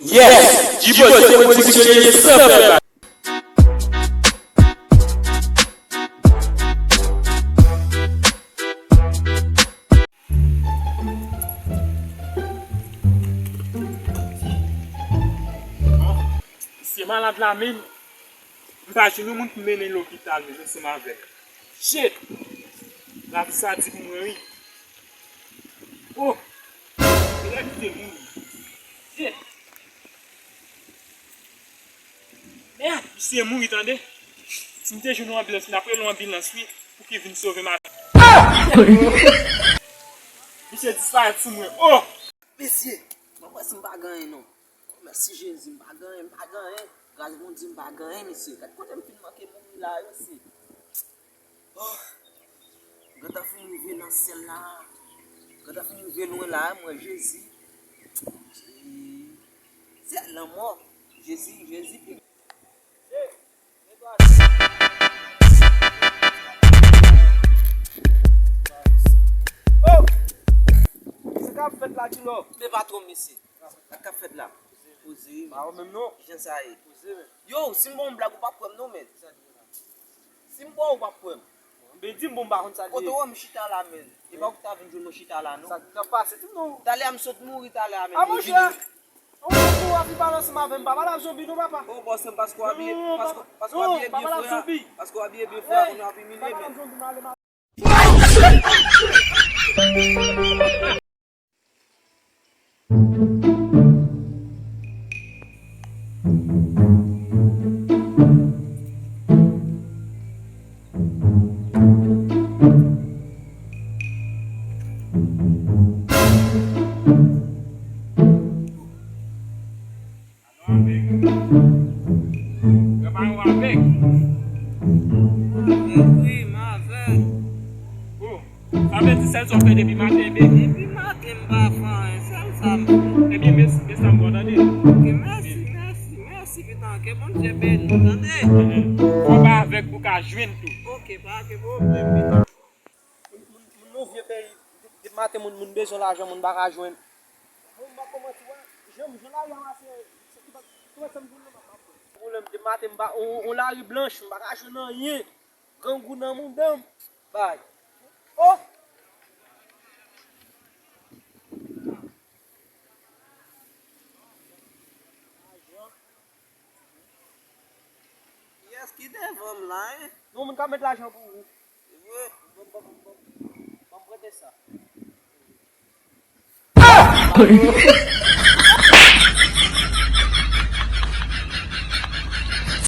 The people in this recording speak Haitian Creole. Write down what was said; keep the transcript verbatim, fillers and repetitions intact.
Yes, G-Boss se pwodiksyon li ye san fè bak. Misye malad la menm. M pa jwenn yon moun pou mennen l lopital menm ansanm avè l. Shit! Lavi sa di pou mwen wi. Oh! Genlè misye mouri. Shit! Mèd! Misye mouri tande. Si m te jwenn yon anbilans, m t ap rele yon anbilans wi pou ki vin sove madanm. Misye disparèt sou mwen. Oh! Mesye, mwen kwè si m pa gen anyen non. Mèsi Jezi, m pa gen anyen, m pa gen anyen. Gras Bondye, m pa gen anyen, mesye. Gad kote m fin manke mouri la, mesye. Oh, m gentan fin rive nan syèl la. M gentan fin rive lwen la, m wè Jezi. Se lanmò. Jezi, Jezi pi. Oh! Sa k ap fèt la, Djilo? Men patwon, mesye. Sa k ap fèt la? Poze wi, men. Pa ou menm non. Kijan sa ye? Poze, men. Yo, si m ba w yon blag, ou p ap kwè m non, men. Si m ba w, ou p ap kwè m. Men di m bon, m pa konn sa l ye. Kote w wè m chita la, men? E pa ou ki ta vin jwenn mwen chita la, non? Sa k ap pase, di m non. Talè a m sot mouri talè a, men. A, monchè! Ou ap vin pale ansanm avè m, pa pale ak zonbi non, papa. Oh, bòs, se paske w abiye, paske, paske w abiye byen frè a. Paske w abiye byen frè a, kounye a w ap imilye, men. Avèg. Prepare w avèg. Avèg, wi, m avèg. Oh, sa vle di sèl sa w fè depi maten, bebe? Depi maten, m pa fè anyen, sèl sa m fè. Ebyen, men, men sa m ba w, tande? Ok, mèsi, mèsi, mèsi, pitan, ke Bondye beni w, tande? Fò w pa avèg pou w ka jwenn tou. Ok, pa gen pwoblèm, pitan. Moun, moun, moun nou vye peyi, depi maten moun, moun bezwen lajan, moun pa ka jwenn. Moun pa kòmanse wè, jan, jan lari a mache, se ki pa, ki pa sa m jwenn nan, m ap pran. Pwoblèm, depi maten m pa, on, on lari blanch, m pa ka jwenn anyen. Grangou nan mouda m. Bay. Oh! Kiyès ki devan m la, en? Yon moun k ap met lajan pou ou. Se vre? Bon, bon, bon, bon. Ban m prete sa.